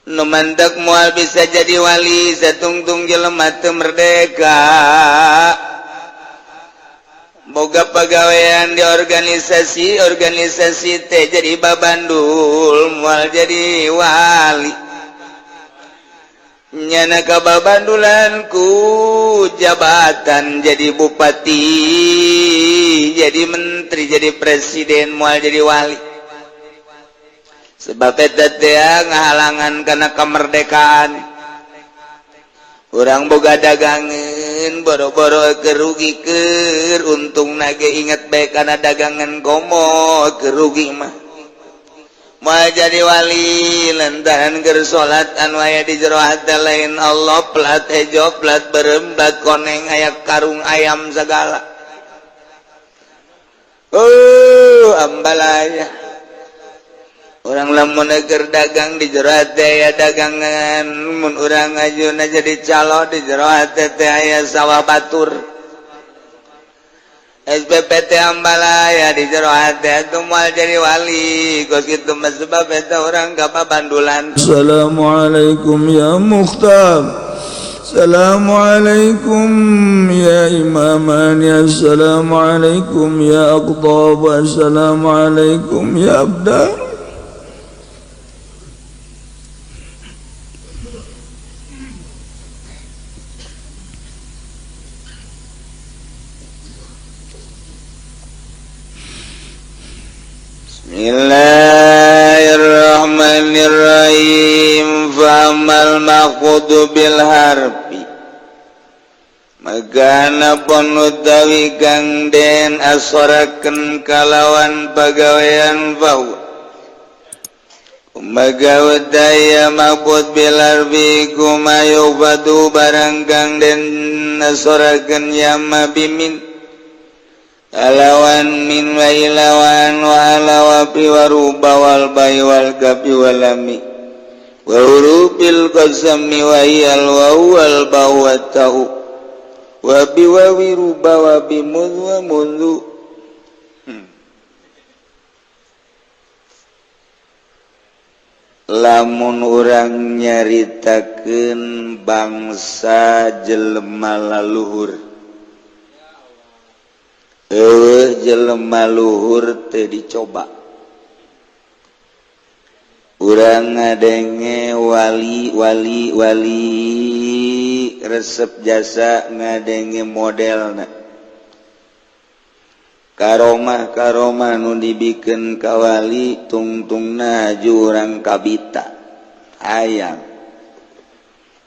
Nu mantak moal bisa jadi wali satungtung jelema teu merdeka. Boga pagawean di organisasi, organisasi teh jadi babandul, moal jadi wali. Nyana kababandulan ku jabatan jadi bupati, jadi menteri, jadi presiden, moal jadi wali. Sebab eta teh ngahalangan kana kemerdekaan. Urang boga dagangan boro-boro kerugi keur untung nage inget bae kana dagangan komo kerugi mah. Moal jadi wali lantaran keur salat anu aya di jero hate lain Allah, plat hejo, plat beureum, plat koneng, aya karung ayam segala. Oh, ambalaya. Urang lamun keur dagang di jero hate aya dagangan, mun urang ngajuna jadi calo di jero hate teh aya sawah batur. SPPT ambalaya di jero hate atuh moal jadi wali. Kos kitu mah sebab eta urang kababandulan. Assalamualaikum ya Mukhtar. Assalamualaikum ya imamani. Assalamualaikum ya aqtab. Assalamualaikum ya abdal. Bismillahirrahmanirrahim. Fa'amal maqudu bil harbi, magana pun utawi kang den asoraken kalawan pagawean fahuwa kumaga daya maqud bil harbi kuma yubadu barang kang den asoraken yama bimin alawan min wa ilawan wa ala wa bi wa ruba wal bai wal kafi wal lami wa hurufil qasami wa hiyal wa wal ba wa ta'u wa bi wa wi ruba wa bi mudh wa mundhu. Lamun urang nyaritakeun bangsa jelema laluhur, eueuh jelema luhur teu dicoba. Urang ngadenge wali wali wali resep jasa ngadenge modelna karomah karomah nu dibikeun ka wali tungtungna haju urang kabita hayang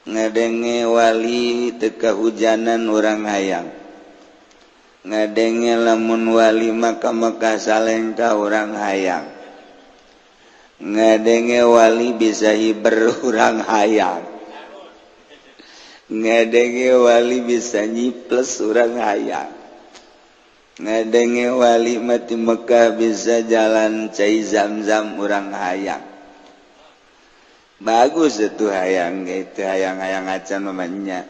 ngadenge wali teu kahujanan urang hayang ngadenge lamun wali maka Mekah salengka urang hayang ngadenge wali bisa hiber urang hayang ngadenge wali bisa nyiples urang hayang ngadenge wali mati Mekah bisa jalan cai zam-zam urang hayang. Bagus itu hayang gitu, hayang-hayang acan namanya.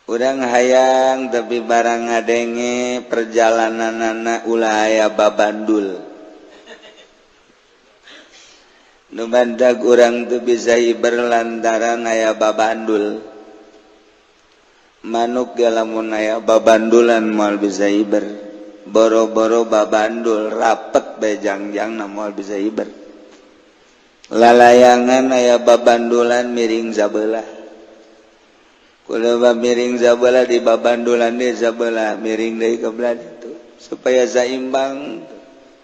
Urang hayang tapi barang ngadenge perjalanan anak ulah aya babandul. Nu bandag urang teu bisa hiber lantaran aya babandul. Manuk ge lamun aya babandulan moal bisa hiber. Boro-boro babandul rapet bae jangjangna moal bisa hiber. Lalayangan aya babandulan miring sabelah. Kulo miring sabelah di babandulan deui sabelah miring deui ka belah ditu supaya saimbang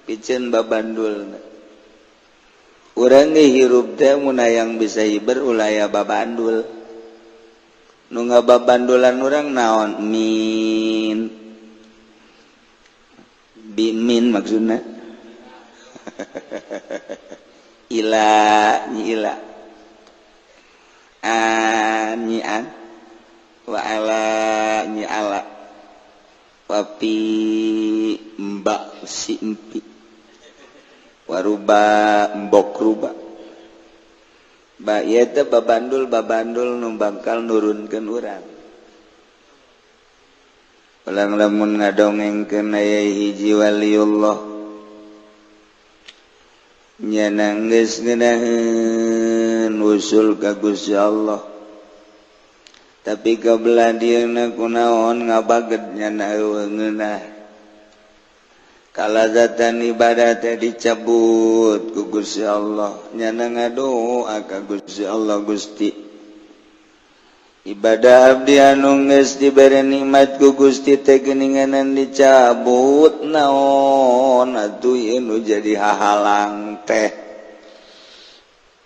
piceun babandulna. Urang ge hirup teh mun hayang bisa hiber ulah aya babandul. Nu ngababandulan urang naon? Min bimin maksudna. Ila nyi ila an nyi an wa ala nyi ala wapi mbak si empi waruba mbok ruba ba ieu teh babandul babandul nu bakal nurunkeun urang. Ulang lamun ngadongengkeun aya hiji waliullah nyana geus ngeunaheun usul ka Gusti Allah. Tapi kabelah dieuna kunaon ngabaged nyana eueuh ngeunah. Kalazatan ibadah teh dicabut ku Gusti Allah. Nyana ngadoa ka Gusti Allah, Gusti, ibadah abdi anu geus dibere nikmat ku Gusti teh geuninganan dicabut, naon atuh ieu nu jadi hahalang teh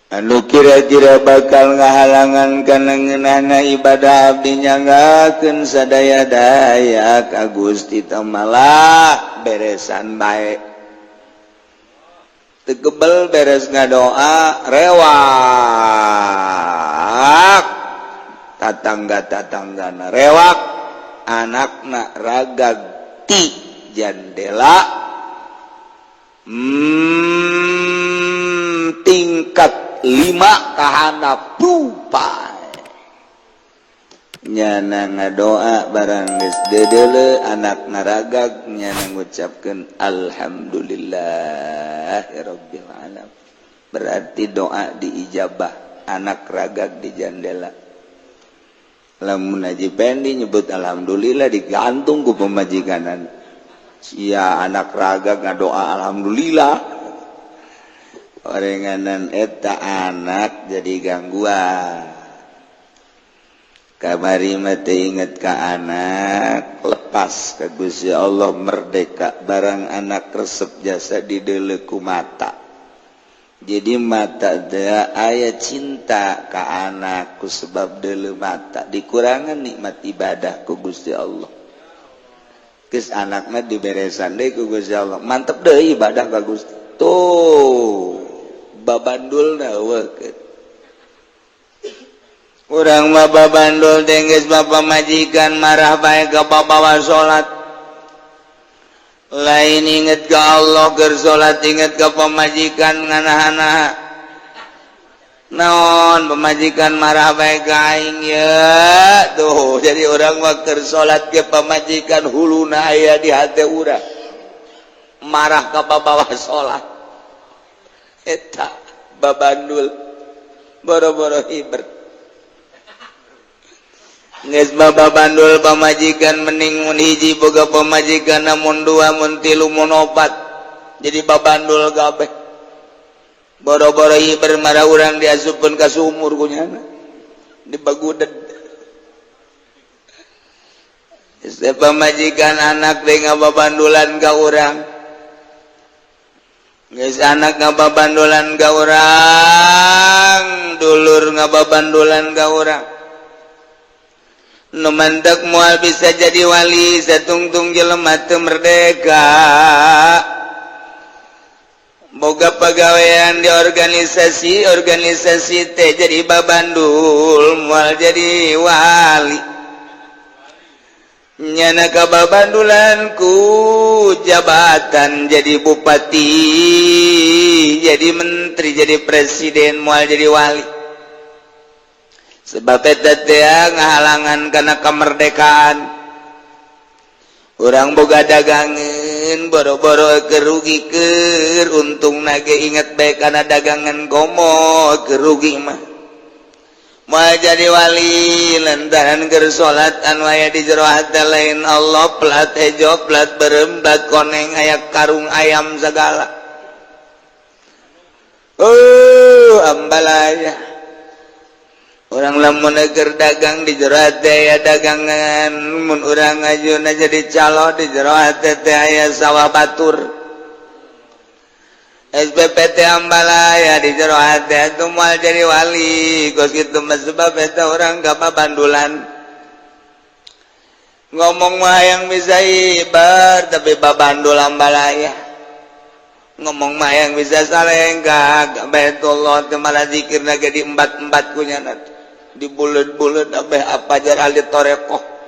anu kira-kira bakal ngahalangan kana ngeunahna ibadah abdi? Nyanggakeun sadaya-daya ka Gusti teh, malah beresan bae teu kebel. Beres ngadoa, rewak tatangga-tatanggana, rewak anakna ragag ti jandela, tingkat 5 kahandap pupai. Nyana ngadoa, barang geus dedeule anak naragag, nyana ngucapkeun alhamdulillahirabbil alamin. Berarti doa diijabah, anak ragag di jandela. Lamun Haji Pendi nyebut alhamdulillah, digantung ku pamajikanan sia, anak ragag ngadoa alhamdulillah. Orenganan eta anak jadi gangguan. Kamari mah teu inget ka anak, lepas ke Gusti Allah, merdeka. Barang anak resep jasa dideuleu ku mata, jadi mata teh aya cinta ka anak ku sebab deuleu mata, dikurangan nikmat ibadah ku Gusti Allah. Geus anak mah diberesan deui ku Gusti Allah, mantep deui ibadah ka Gusti. Tuh babandulna euweuh. Urang mah babandul teh geus pamajikan marah bae ka bawa salat. Lain inget ke Allah keur salat, inget ke pamajikan nganahan. Naon pamajikan marah bae ka aing ya? Tuh, jadi urang mah keur salat ke pamajikan huluna aya di hate urang, marah ka bawa salat. Eta babandul, boro-boro hiber. Geus babandul pamajikan, mending mun hiji boga pamajikan, mun dua, mun tilu, mun opat, jadi babandul kabeh. Boro-boro hiber, marah urang diasupkeun ka sumur ku nyana, dibaguded. Geus pamajikan, anak deui ngababandulan ka urang. Geus anak ngababandulan ka urang, dulur ngababandulan ka urang. Nu mantak moal bisa jadi wali satungtung jelema teu merdeka. Boga pagawean di organisasi organisasi teh jadi babandul, moal jadi wali. Nyana kababandulan ku jabatan, jadi bupati, jadi menteri, jadi presiden, moal jadi wali, sebab eta teh ngahalangan karena kemerdekaan. Urang boga dagangan, boro-boro kerugi, keur untung nage inget bae kana dagangan, komo kerugi mah moal jadi wali, lantaran keur salat anu aya di jero hate lain Allah, plat hejo, plat beureum, plat koneng, aya karung ayam segala. Oh, ambalaya. Urang lamun keur dagang, di jero hate aya dagangan. Mun urang ngajuna jadi calo, di jero hate teh aya sawah batur, SPPT ambalaya di jero hate. Itu moal jadi wali kos kitu mah, sebab eta urang bandulan. Ngomong mah yang bisa ibar, tapi babandul ambalaya. Ngomong mah yang bisa salengkak Baitullah teh, malah zikir naga di empat-empat kunya, di bulet-bulet abeh apa jar ahli torekoh.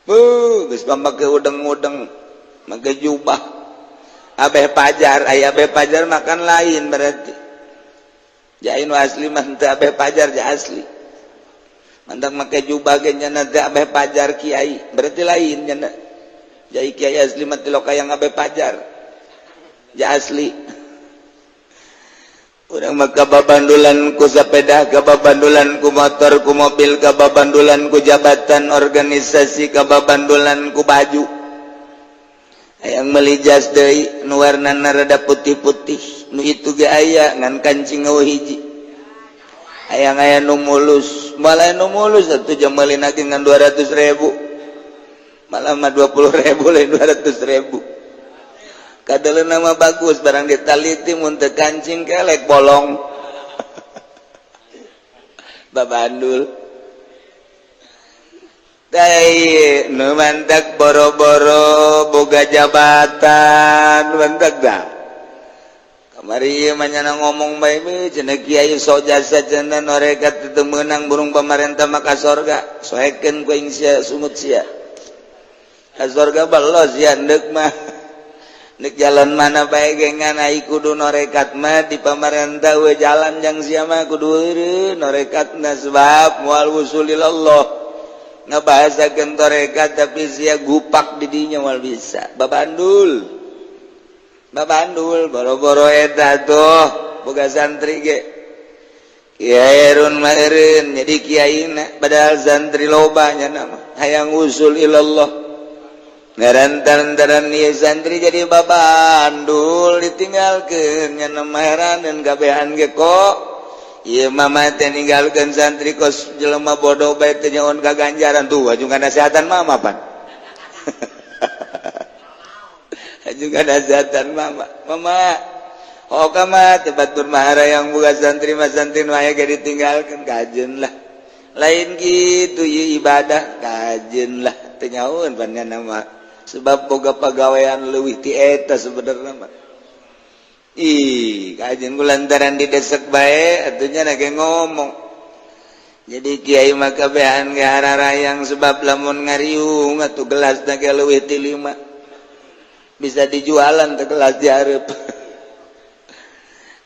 Bu, geus make udeng-udeng, make jubah abeh pajar. Aya abeh pajar makan lain, berarti jain asli mah teu abeh pajar. Ja asli mantak make jubah ge nya teu abeh pajar kiai, berarti lain nya. Jai kiai asli mah tiloka yang abeh pajar, ja asli. Urang mah kababandulan ku sepeda, kababandulan ku motor, ku mobil, kababandulan ku jabatan organisasi, kababandulan ku baju. Hayang meuli jas deui nu warnana rada putih-putih, nu itu ge aya ngan kancing euweuh hiji. Hayang aya nu mulus, malah nu mulus atuh jam meuli lagi ngan 200.000. Malah mah 20.000 lain 200.000. Kadal nama bagus, barang ditaliti mun teu kancing kelek bolong. Babandul. Tai nu mantak boro-boro boga jabatan mantak dah. Kamari ieu mah nyana ngomong bae we cenah kiai sok jasa cenah norekat teu meunang burung pamarentah maka sorga. Soekeun ku aing sia sungut sia. Ka sorga belos sia deuk mah. Nek jalan mana bae ge ngan ai kudu norekat mah di pamarentah we jalan jang sia mah kudu eureun norekatna sebab moal wusul ilallah. Ngabahasakeun torekat tapi sia gupak di dinya moal bisa. Babandul. Babandul boro-boro eta tuh boga santri ge. Kiai Run mah eureun jadi kiaina padahal santri loba nya mah hayang usul ilallah. Ngarantaran ieu santri jadi babandul ditinggalkeun nya mah heraneun kabehan ge kok ieu mama teh ninggalkeun santri kos jelema bodoh bae teh nyaon ka ganjaran tuh aju nasehatan mama pan. Aju nasehatan mama. Mama oh kama teh batur mahara yang buka santri mah santri nu aya ge ditinggalkeun kajeun lah. Lain gitu ieu ibadah kajeun lah teu nyaun pan nya mah. Sebab boga pagawean leuwih ti eta sebenarnya mah. Ih, kajeun ku lantaran didesek bae atuh nya ge ngomong. Jadi kiai mah kabehan ge hararayang sebab lamun ngariung atuh gelas ge leuwih ti 5. Bisa dijualan teh gelas di hareup.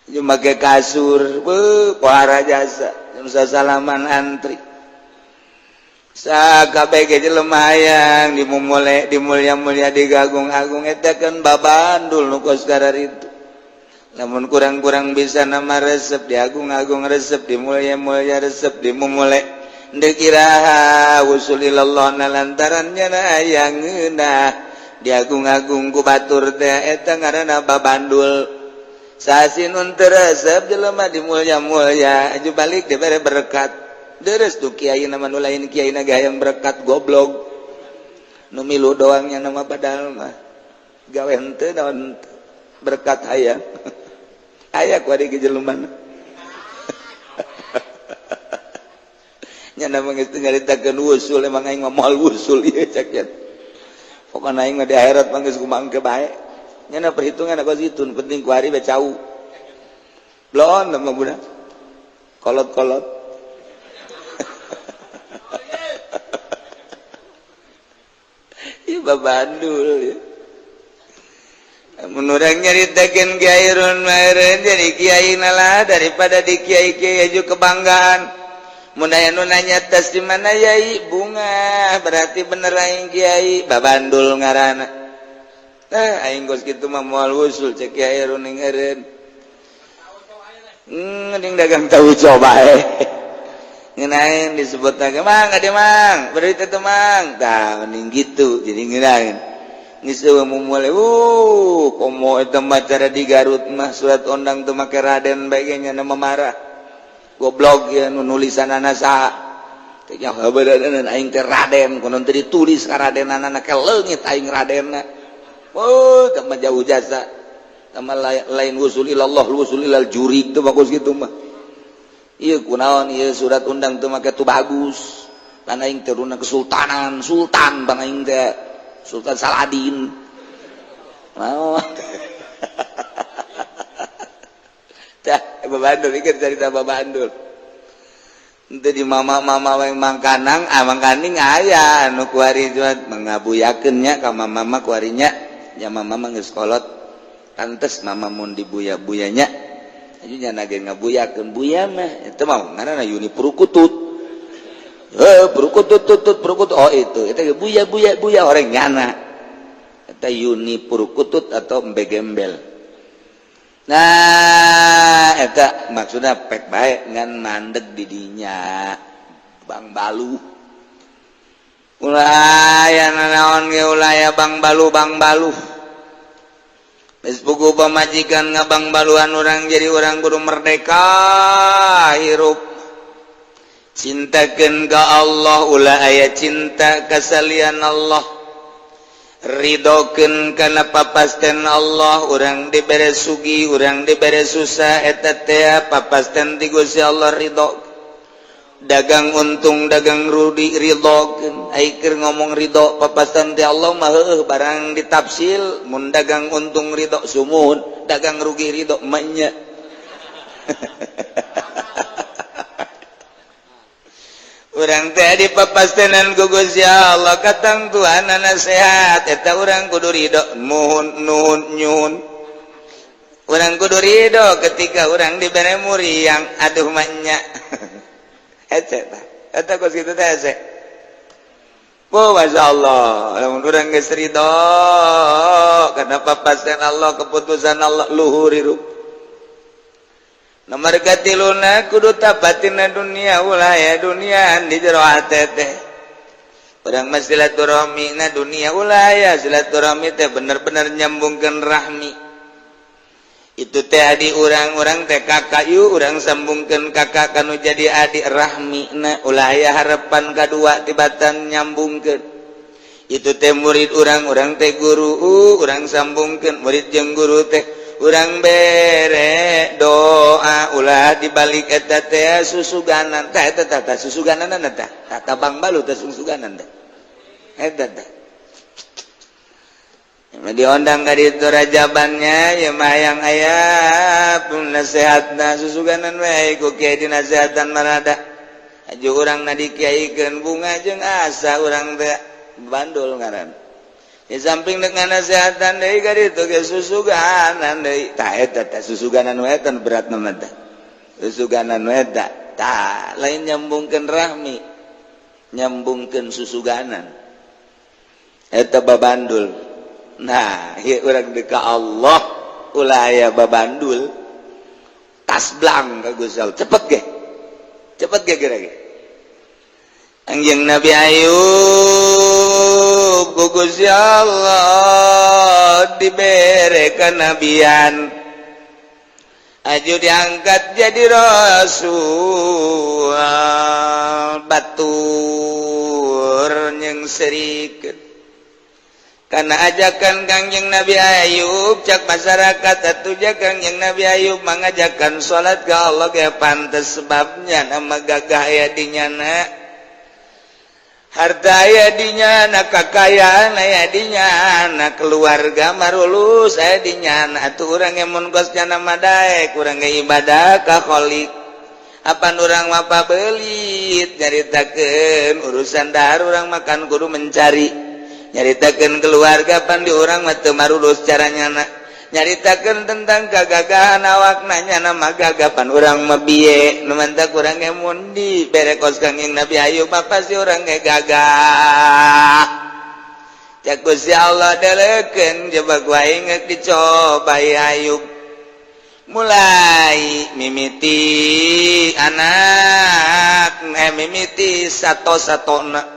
Jeung make kasur, beuh pohara jasa, jeung sasalaman antri. Sakabeh jelema hayang dimumule dimulya-mulya digagung-agung eta kan babandul nu kos itu. Lamun kurang-kurang bisa nama resep diagung-agung resep dimulya-mulya resep dimumule deuk iraha wusul ilallah na lantaran nya hayang ngeunah diagung-agung ku batur teh eta ngaranna babandul. Sasinun teu resep jelema dimulya-mulya aju balik dibere berkat. Deres tuh kiai nama nu lain kiai na hayang berkat goblok. Nu milu doangnya nama padahal mah gawe henteu naon berkat hayang. Aya ku ari jelema. Nya nama geus teu nyaritakeun wusul emang aing mah moal wusul ieu cek nya. Pokona aing mah di akhirat mah geus kumangke bae. Nya na perhitungan aku situ penting ku ari be cau. Blon mah budak. Kolot-kolot. Babandul ya. Mun urang nyaritakeun Kiai Run mah jadi kiai lah daripada di kiai-kiai aju kebanggaan. Mun aya nu nanya tas di mana yai bunga berarti bener aing kiai babandul ngaranna. Nah aing geus kitu mah moal wusul cek Kiai Run eureun. Mending dagang tahu coba eh. Ngenain disebut lagi mang ada mang berita tuh mang tah mending gitu jadi ngenain geus eueuh mulai komo eta mah cara di Garut mah surat ondang teu make raden bae ge nya marah goblok ya nu nulisanana saha teh nya heubeudeunan aing teh raden kunaon teu ditulis ka radenana ke leungit aing radenna. Oh teh mah jauh jasa teh mah lain wusul ilallah wusul ilal jurig teh bagus gitu mah. Iya kunaon ieu surat undang teu make tu bagus. Pan aing teh turunna kesultanan, sultan bang aing teh Sultan Saladin. Mau. Tah babandul ieu carita babandul. Henteu di mama-mama we mangkanang, ah mangkaning aya anu kuari mengabuyakeun nya ka mama kuarinya. Nya mama mah geus kolot. Pantes mama mun dibuya-buyanya. Nya nage ngabuyakeun buya mah itu mah ngaranna Yuni Purukutut. Heuh Purukutut tutut Purukutut oh itu eta buya buya buya orang nyana. Eta Yuni Purukutut atau embe gembel. Nah, eta maksudnya pek bae ngan mandeg di dinya Bang Balu. Ulah aya nanaon ge, ulah aya Bang Balu, Bang Balu. Geus puguh pamajikan ngabang baluan urang, jadi urang kudu merdeka hirup. Cintakeun ka Allah, ulah aya cinta ka salian Allah. Ridokeun kana papasten Allah. Urang dibere sugih, urang dibere susah, eta teh papasten ti Gusti Allah, ridho. Dagang untung, dagang rugi, ridhokeun. Ai keur ngomong ridho papasten ti Allah mah heueuh, barang ditafsil mun dagang untung ridho sumuhun, dagang rugi ridho manya. Urang teh dipapastenan ku Gusti Allah katangtuan sehat, eta urang kudu ridho, muhun, nuhun, nyuhun. Urang kudu ridho ketika urang dibere muriang, aduh manya. Hese tah eta, kos kitu teh hese. Oh, Masya Allah, lamun urang geus ridho karena papasten Allah, keputusan Allah, luhur hirup. Nomor katiluna, kudu tapatina dunia, ulah ya dunia di jero hate teh. Urang mah silaturahmi na dunia, ulah ya. Silaturahmi teh bener-bener nyambungkeun rahmi. Itu teh adi urang-urang teh kakak, yuk urang sambungkeun kakak kanu jadi adik rahmi na, ulah ya harapan kadua tibatan nyambungkeun. Itu teh murid urang-urang teh guru, urang sambungkeun murid jeung guru teh, urang bere doa, ulah dibalik eta teh susuganan tah. Eta tah susuganan tah, tata Bang Balu teh susuganan teh eta teh. Diondang ka ditu rajabannya ya mah yang aya pun nasihatna susuganan we ku kiai dinasehatan marada. Aju urang na dikiaikeun bunga jeung asa urang teh bandul ngaran. Di samping dengan nasehatan deui ka ditu ge susuganan deui tah. Eta teh susuganan we kan berat mah teh, susuganan we tah. Tah lain nyambungkeun rahmi, nyambungkeun susuganan eta babandul. Nah, ieu urang deka Allah, ulah aya babandul, tas blang ka Gusti Allah, cepet ge, cepet ge geura ge. Anjing Nabi Ayub ku Gusti Allah dibere kenabian, aju diangkat jadi rasul, batur nyengserikeun karena ajakan Kangjeng Nabi Ayub. Cak masyarakat atuh ja Kangjeng Nabi Ayub mengajakan salat ke Allah ge pantes, sebabnya nama gagah aya di nyana, harta aya di nyana, kakayaan aya di nyana, keluarga marulus aya di nyana. Atuh urang mun kos nyana mah daek urang ge ibadah ka Khalik. Apan urang mah pabelit nyaritakeun urusan dahar, urang makan kudu mencari. Nyaritakeun keluarga, pan di urang mah teu marulus caranya. Na nyaritakeun tentang kagagahan awak, nanya nama gagapan urang mah bieu nu mantak urang ge mun dibere kos Kangjeng Nabi Ayub mah pasti urang ge gagah. Cak Gusti Allah, deleukeun coba ku aing dicoba Ayub, mulai mimiti anak, mimiti sato-satona,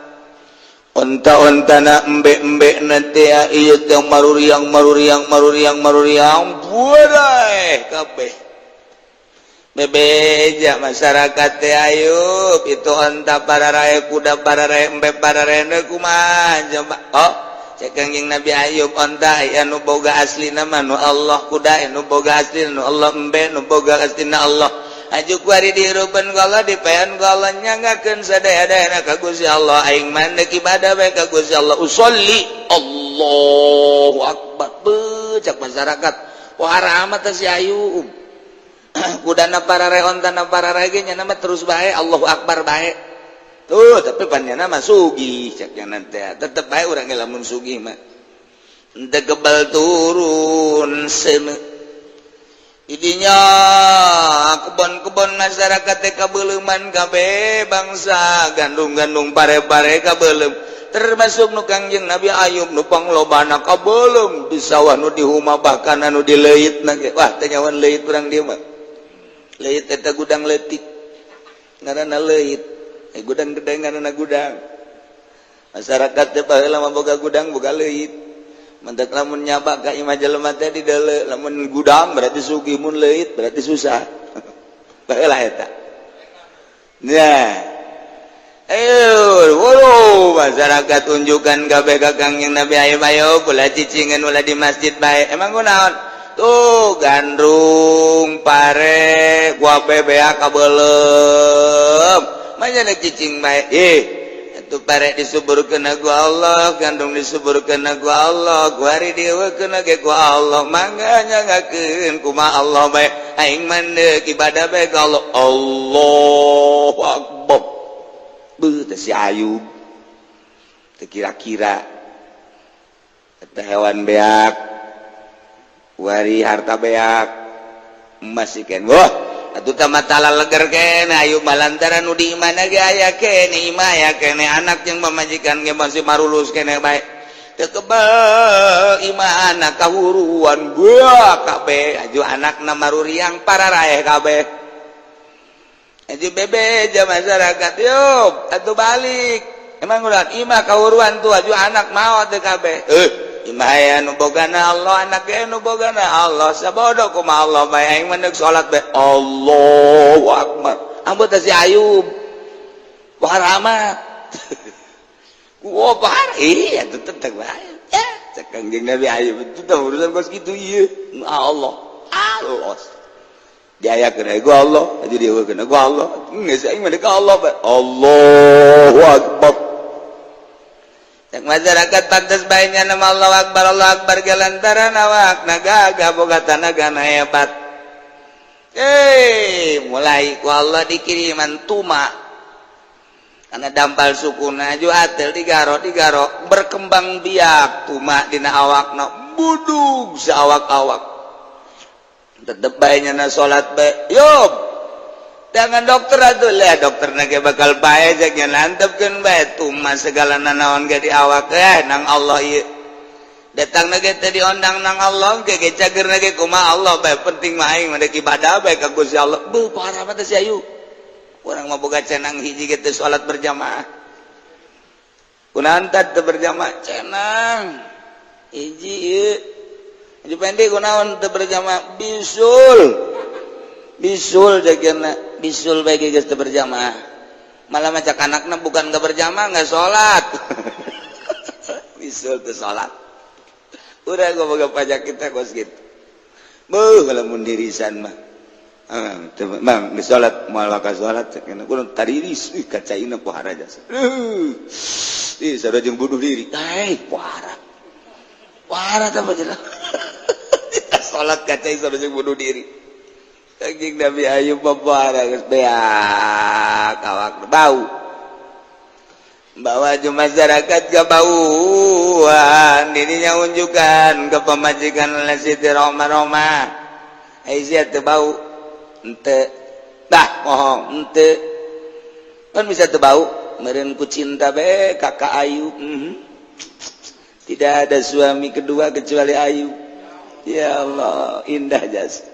onta-ontana, embe-embe nanti ieu teh maruriang, maruriang, maruriang, maruriang, buadai kabeh. Bebeja masyarakat teh, Ayub itu onta pararae, kuda pararae, embe pararae, kumaha coba? Oh, cek Kangjeng Nabi Ayub, onta anu boga asli nama nu Allah, kuda anu boga asli nu Allah, embe nu boga asli na Allah. Aju kuari dihirupan ku Allah, dipayan ku Allah, nyanggakeun sadaya-dayana ka Gusti Allah. Aing mah deuk ibadah bae ka Gusti Allah, usolli, Allahu akbar. Becak masyarakat, wah, amat si Ayub, kudana pararae, ontana pararae ge nya mah terus bae Allahu akbar bae tuh, tapi pan nyana mah sugih. Cek nya teh tetep bae urang ge lamun sugih mah henteu kebal turun seuneu. Idinya kebon-kebon masyarakat teh kabeuleman kabeh, bangsa gandum-gandum pare-pare kabeuleum. Termasuk nu Kangjeng Nabi Ayub nu panglobana kabelum di sawah, nu di huma, bahkan anu di leuit na ge. Wah, teh nyawan leuit urang dieu mah. Leuit eta gudang leutik ngaranna leuit. Eh, gudang gede ngaranna gudang. Masyarakat teh baheula mah boga gudang, boga leuit. Mantak lamun nyabak ka imah jelema teh di deuleu, lamun gudang berarti sugih, mun leuit berarti susah. Baheula eta. Nah, ayo, waduh, masyarakat unjukan kabeh ka Kangjeng Nabi Ayub, ayo ulah cicingan, ulah di masjid bae. Emang kunaon? Tuh gandrung, pare, gua bebeak kabelem. Manya cicing bae. Ih, itu pare disuburkeun ku Allah, gandum disuburkeun ku Allah, kuari dieuwekeun ge ku Allah. Mangga nyangakeun kumaha Allah bae. Aing mandek ibadah bae ka Allah. Allahu Akbar. Beuh teh si Ayub. Teu kira-kira eta hewan beak, wari harta beak, emas ikan. Wah, atuh tah matala leger kene Ayub mah, lantaran nu di imahna ge aya kene, imah aya kene, anak jeung pamajikan ge masih marulus kene bae. Teu kebel imah, anak kahuruan buah kabeh, aju anakna maruriang pararaeh kabeh. Aju bebeja masyarakat, yuk atuh balik. Emang ulah imah kahuruan tuh, aju anak maot teu kabeh. Eh, imah aya nu bogana Allah, anak ge nu bogana Allah, sabodo kumaha Allah bae, aing mah deuk salat bae. Allahu Akbar. Ambut teh si Ayub. Wah, wah, parah. Iya, tetep bae. Ya, cek Kangjeng Nabi Ayub itu teh urusan kos kitu ieu. Allah. Allah. Diayakeun ku Allah, aju dieuwekeun ku Allah. Geus aing mah deuk Allah bae. Allahu Akbar. Cek masyarakat pantes bae nya nama Allah Akbar, Allah Akbar ge lantaran awakna gagah, boga tanagana hebat. Eh, mulai ku Allah dikiriman tuma karena dampal sukuna, aju atel digaro digaro, berkembang biak tuma dina awakna, budug saawak-awak. Tetep bae nya salat bae. Yub, dengan dokter atuh lah, dokter ge bakal bae cek nya, nantepkeun bae tuma segala nanaon ge di awak. Eh, nang Allah ieu datang ge teh diondang nang Allah ge ge cagerna ge kumaha Allah bae, penting mah aing mah ibadah bae ka Gusti Allah. Beuh, parah mah teh si Ayub. Urang mah boga cenang hiji ge teu salat berjamaah. Kunaon teu berjamaah? Cenang hiji ieu. Haji Pendi kunaon teu berjamaah? Bisul. Bisul jagana, bisul bae geus teu berjamaah. Malah macak anakna bukan gak berjamaah, nggak salat. Bisul teu salat. Udah gua boga pajak kita kos gitu. Beuh, lamun dirisan mah. Ah, bang, di salat moal ka salat cek kudu tariris, ih kacaina pohara jasa. Ih, sarua jeung bunuh diri. Eh, pohara. Pohara teh mah jelas. Salat kacai sarua jeung bunuh diri. Kangjeng Nabi Ayub pohara geus beak awak bau. Bawa ju masyarakat ke bauan, dirinya unjukkan ke pemajikan oleh Siti Roma Roma. Aisyah teu bau. Ente dah mohong ente kan bisa teu bau meureun ku cinta be kakak Ayub. Tidak ada suami kedua kecuali Ayub. Ya Allah, indah jas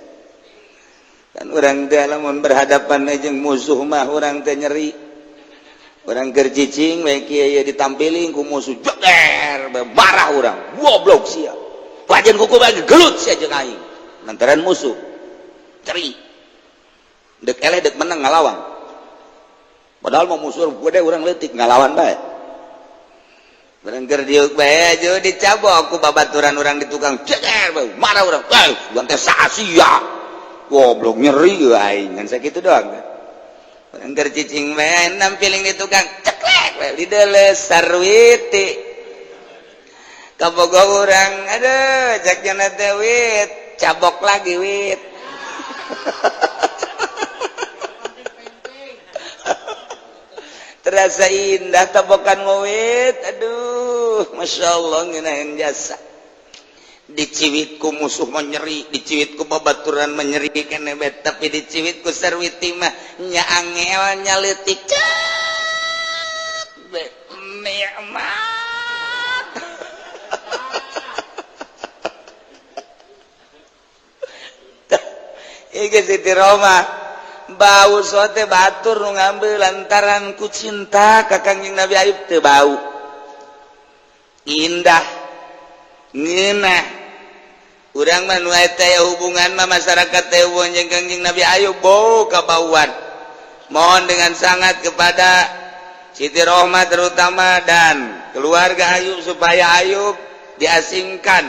kan urang teh lamun berhadapan jeung musuh mah urang teh nyeri. Urang keur cicing we kieu ditampiling ku musuh, jeger marah urang, goblok sia, wajan kuku bagi gelut sia jeung aing. Lantaran musuh ceri, dek eleh dek menang ngalawan, padahal mau musuh gede, urang leutik, ngalawan bae. Barang keur diuk bae aja dicabok ku babaturan urang di tukang, jeger marah urang, eh urang teh sia goblok, nyeri aing ngan sakitu doang. Barang keur cicing bae nampiling di tukang, ceklek bae dideles sarwiti kabogo urang. Aduh, cek nya teh, wit cabok lagi wit. Terasa indah tabokan ngowit. Aduh, Masya Allah, ngenahin jasa. Diciwit ku musuh menyeri, diciwit ku babaturan menyeri kene, tapi diciwit ku sarwiti mah nya angel, nya leutik, nikmat. Iki Siti Roma bau sote batur nu ngambil lantaran ku cinta ka Kangjeng Nabi Ayub teu bau, indah, ngeunah. Urang mah nu eta ya hubungan mah masyarakat teh hubungan jeung Kangjeng Nabi Ayub bau kabauan. Mohon dengan sangat kepada Siti Rohma terutama dan keluarga Ayub supaya Ayub diasingkan,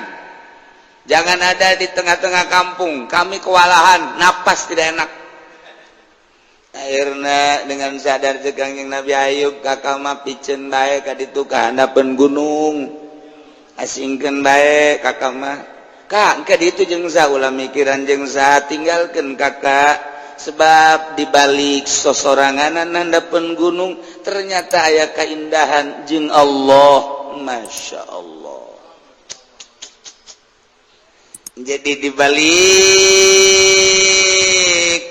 jangan ada di tengah-tengah kampung. Kami kewalahan, napas tidak enak. Akhirnya dengan sadar cek Kangjeng Nabi Ayub, "Kakak mah piceun bae ka ditu ka handapeun gunung, asingkeun bae kakak mah." Kak, ka ditu jeung saha? Ulah mikiran jeung saha, tinggalkeun kakak, sebab dibalik sosoranganan handapeun gunung ternyata aya keindahan jeung Allah. Masya Allah. Jadi dibalik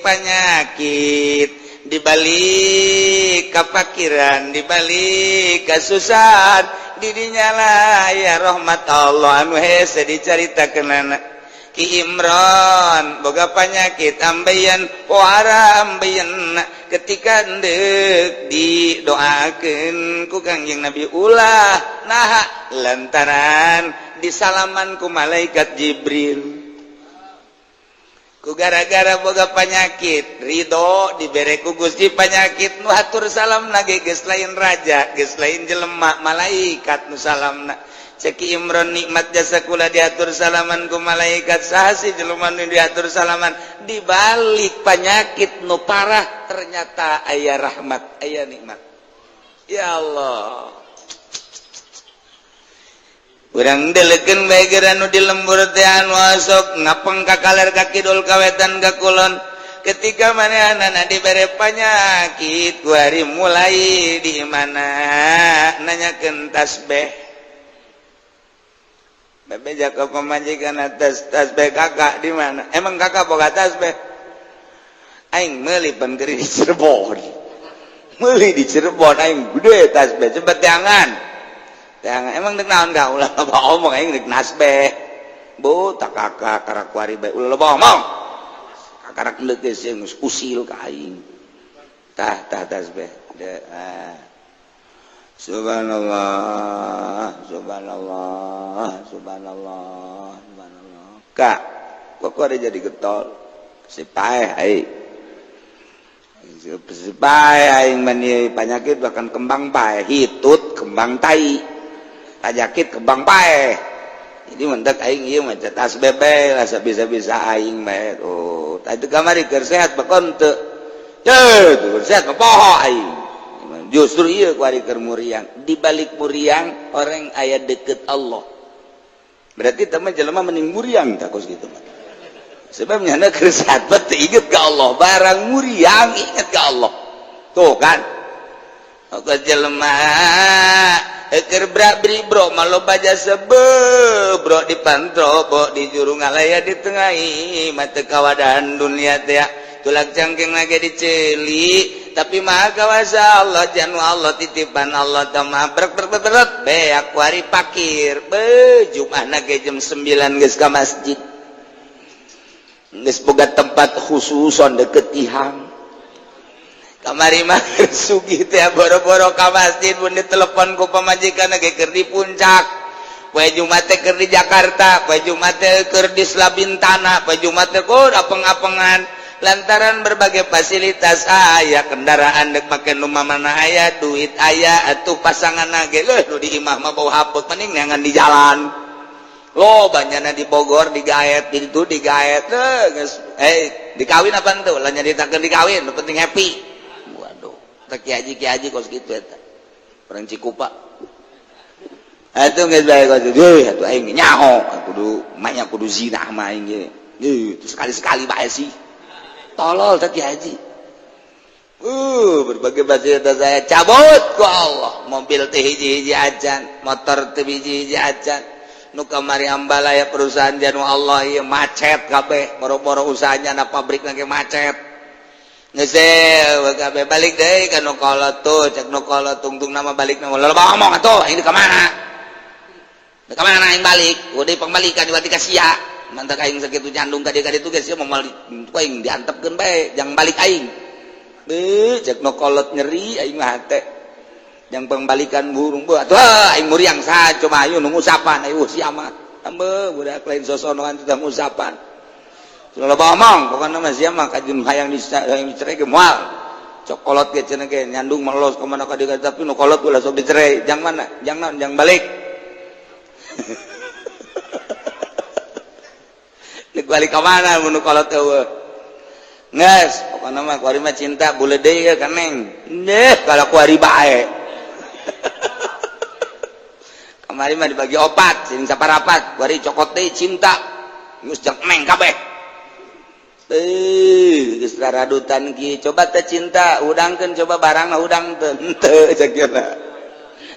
penyakit, dibalik kapakiran, dibalik kesusahan, didinya lah ya rahmat Allah anu hese dicaritakeun. Ki Imron boga penyakit ambeien, puara ambeien. Ketika ndek didoakeun ku Kangjeng Nabi, ulah. Nah, lantaran disalaman ku malaikat Jibril, ku gara-gara boga penyakit ridho dibere ku Gusti. Penyakit nu hatur salam lagi geus lain raja, geus lain jelema, malaikat nu salamna. Cek Ki Imron, "Nikmat jasa kula diatur salaman ku malaikat. Saha sih jelema nu diatur salaman?" Dibalik penyakit nu parah ternyata aya rahmat, aya nikmat. Ya Allah. Urang delekeun bae geura nu di lembur teh anu sok ngapeng ka kaler, ka kidul, ka wetan, ka kulon. Ketika manehna dibere penyakit, kuari mulai di mana nanyakeun tasbih. Bebeja ke pemajikan, atas tasbih kakak di mana? Emang kakak boga tasbih? Aing meuli pan di Cirebon. Meuli di Cirebon aing gede tasbih, cepet teangan. Teangan emang dek naon kau? Ulah loba omong, aing dek nasbeh. Bu, tak kakak karak kuari bae ulah loba omong. Kakarak deuk geus geus usil ka aing. Tah tah tasbih. De, ah. Subhanallah, subhanallah, subhanallah, subhanallah. Kak, kok ada jadi getol? Si paeh aing. Si paeh aing mani penyakit bahkan kembang paeh, hitut kembang tai. Penyakit kembang paeh. Jadi mendak aing ieu mah tasbih bae lah bisa-bisa aing bae. Oh, tadi kamari keur sehat bakon teu. Teu, sehat mah poho aing. Justru iya kuari keur muriang. Di balik muriang orang aya deket Allah. Berarti teman jelema mending muriang tak kos gitu mah. Sebabnya anda keur sehat teu inget ke Allah, barang muriang inget ke Allah. Tuh kan. Oke, jelema keur bra bro mah loba jasa bro di pantro bo di juru ngalaya di tengah mata kawadahan dunia teh tulak cangkeng lagi diceli, tapi maha kawasa Allah, janu Allah, titipan Allah mah brek brek brek brek beak wari pakir be. Jumat ge jam 9 geus ka masjid, geus boga tempat khususon deket tihang. Kamari mah sugih teh boro-boro ka masjid, mun ditelepon ku pamajikan ge keur di puncak. Poe Jumat teh keur di Jakarta, poe Jumat teh keur di Selabintana, poe Jumat teh kur apeng-apengan lantaran berbagai fasilitas aya, kendaraan dek make nu mana aya, duit aya. Atuh pasangan ge leuh nu di imah mah bau haput, mending neangan di jalan. Lo banyakna di Bogor digaet, di itu digaet geus eh dikawin apa tuh lah, nyaritakeun dikawin, nu penting happy. Waduh, teh kiai haji, kiai haji kos kitu eta orang Cikupa atuh geus bae kos kitu. Atuh aing nyaho kudu manya kudu zina mah aing ge sekali-sekali bae sih. Tolol teh haji. Berbagai fasilitas saya cabut ku Allah. Mobil teh hiji-hiji acan, motor teh hiji-hiji acan. Nu kamari ambalaya perusahaan janu Allah ieu macet kabeh, boro-boro usahanya na pabrik lagi macet. Geus kabeh balik deui ka nu kolot tuh, cek nu kolot tungtung nama balik nama loba ngomong atuh, aing ka mana? Ka mana aing balik? Udah pembalikan berarti ka sia. Mantak aing sakitu nyandung ka dieu ka ditu geus sia moal ku aing diantepkeun bae, jang balik aing. Beuh, cek nu kolot nyeri aing mah hate. Jang pembalikan burung, beuh atuh aing muriang saha coba ayo nu ngusapan ayo sia mah. Ambeuh budak lain sosonoan teh ngusapan. Loba omong pokona mah sia mah kajun hayang dicerai ge moal. Cok kolot ge cenah ge nyandung melos ka mana ka dieu tapi nu kolot ulah sok dicerai. Jang mana? Jang naon? Jang balik. Balik ka mana mun nu kolot eueuh. Geus, pokona mah kuari mah cinta bule deui ka neng. Deh, kalau kuari bae. Kamari mah dibagi opat, sing saparapat, kuari cokot deui cinta. Geus jang neng kabeh. Geus raradutan kieu, coba teh cinta, hudangkeun coba barangna hudang teu henteu cek.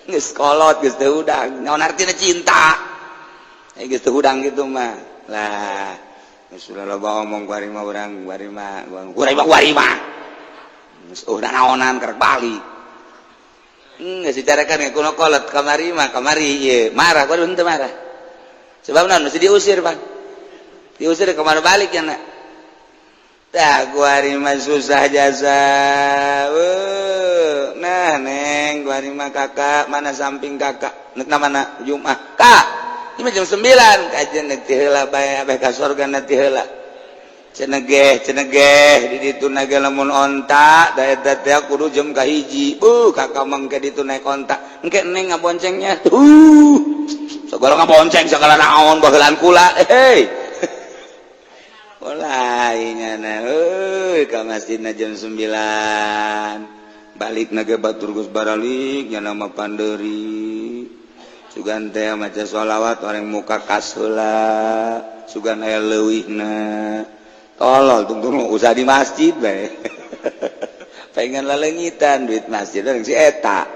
Geus kolot geus teu hudang. Naon artina cinta? Geus teu hudang kitu mah. Lah, geus ulah loba omong kuari mah urang, kuari mah, kuari mah kuari mah. Geus udah naonan karek balik. Geus dicarakan kuno kolot kamari mah kamari ieu marah kuari henteu marah. Sebab naon mesti diusir, Bang. Diusir ke mana balik ya nak? Tah kuari mah susah jasa. Nah neng kuari mah kakak mana samping kakak nek mana Jumat. Kak, ini jam 9 kajian nek ti heula bae abeh ka sorga nek ti heula. Cenegeh cenegeh di ditu naga lamun onta da eta teh kudu jam kahiji. Beuh kakak mangke ditu naik onta. Engke neng ngaboncengnya. Segala ngabonceng segala naon baheulana kula. Hei. Mulai nyana euy ka masjidna jam 9. Balik naga batur geus baralik nyana mah panderi. Sugan teh maca sholawat orang muka kas heula, sugan aya leuwihna. Tolol tungtung usah di masjid bae. Pengen laleungitan duit masjid orang si eta.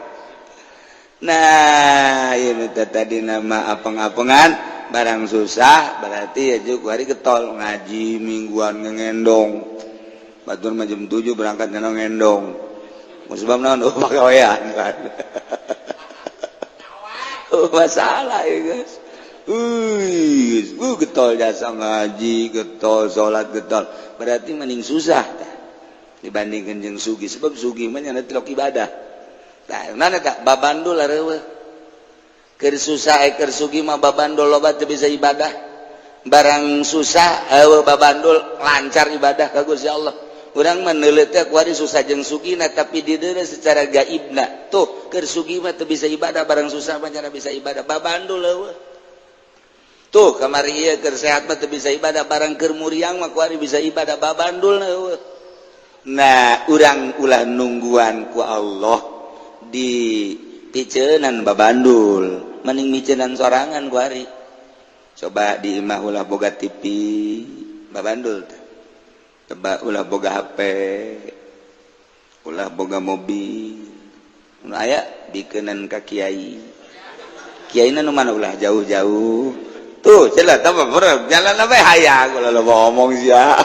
Nah, ini tadi nama apeng-apengan barang susah berarti ya juga hari getol ngaji mingguan ngendong. Batur mah jam 7 berangkat ngendong. Sebab naon? Oh pagawean kan. Oh masalah ya guys. Getol jasa ngaji, getol salat, getol. Berarti mending susah tah dibandingkan jeung sugi. Sebab sugi mah nyana tilok ibadah. Tah mana tak babandul areueuh. Keur susah keur sugi mah babandul loba teu bisa ibadah. Barang susah eueuh babandul lancar ibadah ka Gusti Allah. Urang mah neuleut teh kuari susah jeung sugina tapi dideuna secara gaibna. Tuh keur sugi mah teu bisa ibadah, barang susah mah nyana bisa ibadah. Babandul eueuh. Tuh kamari ieu keur sehat mah teu bisa ibadah, barang keur muriang mah kuari bisa ibadah, babandul eueuh. Nah, urang ulah nungguan ku Allah di piceunan babandul, mending miceunan sorangan kuari. Coba di imah ulah boga TV, babandul teh. Coba ulah boga HP, ulah boga mobil. Nu aya bikeunan ka kiai. Kiaina nu mana ulah jauh-jauh. Tuh, jelas apa bro, jalan apa hayang ulah loba omong sia.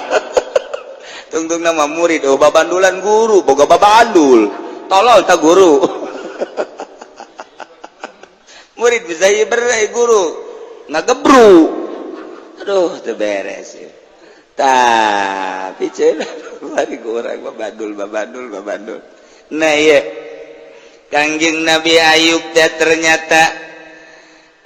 Tungtung nama murid, oh babandulan guru, boga babandul. Tolol tak guru. Murid bisa hiber guru ngagebru. Aduh, teu beres ya. Tapi cenah bari urang babandul babandul babandul. Nah iya. Kangjeng Nabi Ayub teh ternyata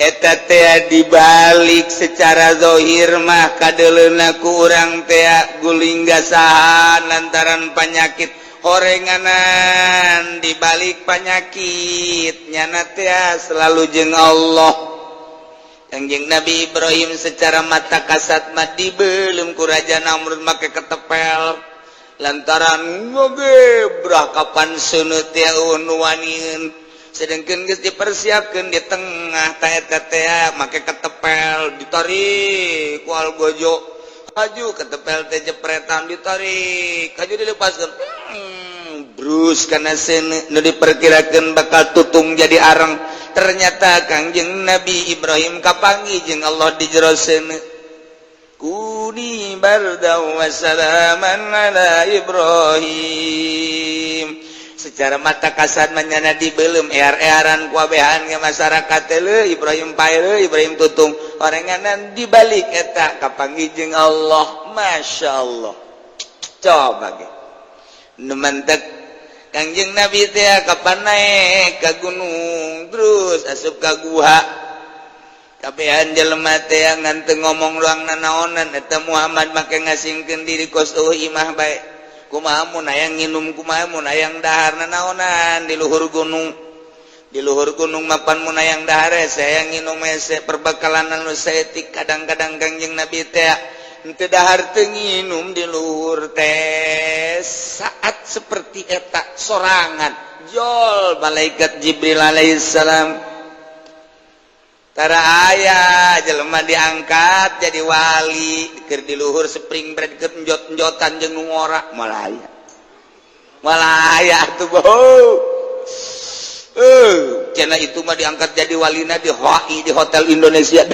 eta teh dibalik secara zahir mah kadeleuna ku urang teh guling gasahan lantaran panyakit horenganan dibalik panyakit nyana teh selalu jeung Allah. Kangjeng Nabi Ibrahim secara mata kasat mah dibelum ku Raja Namrud make ketepel lantaran ngegebrah kapan seuneu teh nu waniun. Sedangkan geus dipersiapkeun di tengah ta eta teh make ketepel ditarik ku algojo haju ketepel teh jepretan ditarik haju dilepaskeun brus kana seuneu nu diperkirakeun bakal tutung jadi areng ternyata Kangjeng Nabi Ibrahim kapanggih jeung Allah di jero seuneu kuni bardan wa salaman ala Ibrahim. Secara mata kasat menyana dibelum ear-earan kuabehan ke masyarakat teh Ibrahim pae Ibrahim tutung. Orenganan dibalik eta kapanggih jeung Allah. Masya Allah, coba ge nu mantek Kangjeng Nabi teh kapan naik ka gunung terus asup ka guha, kabehan jelema teh ngan teu ngomong ruang nanaonan. Eta Muhammad make ngasingkeun diri kos eueuh imah bae. Kumaha mun hayang nginum, kumaha mun hayang dahar, nanaonan di luhur gunung? Di luhur gunung mapan mun hayang dahar hese, hayang nginum hese, perbekalan anu saeutik. Kadang-kadang Kangjeng Nabi teh henteu dahar, teu nginum di luhur teh. Saat seperti eta sorangan jol malaikat Jibril alaihissalam. Tara aya jelema diangkat jadi wali keur di luhur spring break, keur enjot-enjotan jeung nu ngora. Malah aya, malah aya atuh. Cenah itu mah diangkat jadi walina di HI, di Hotel Indonesia.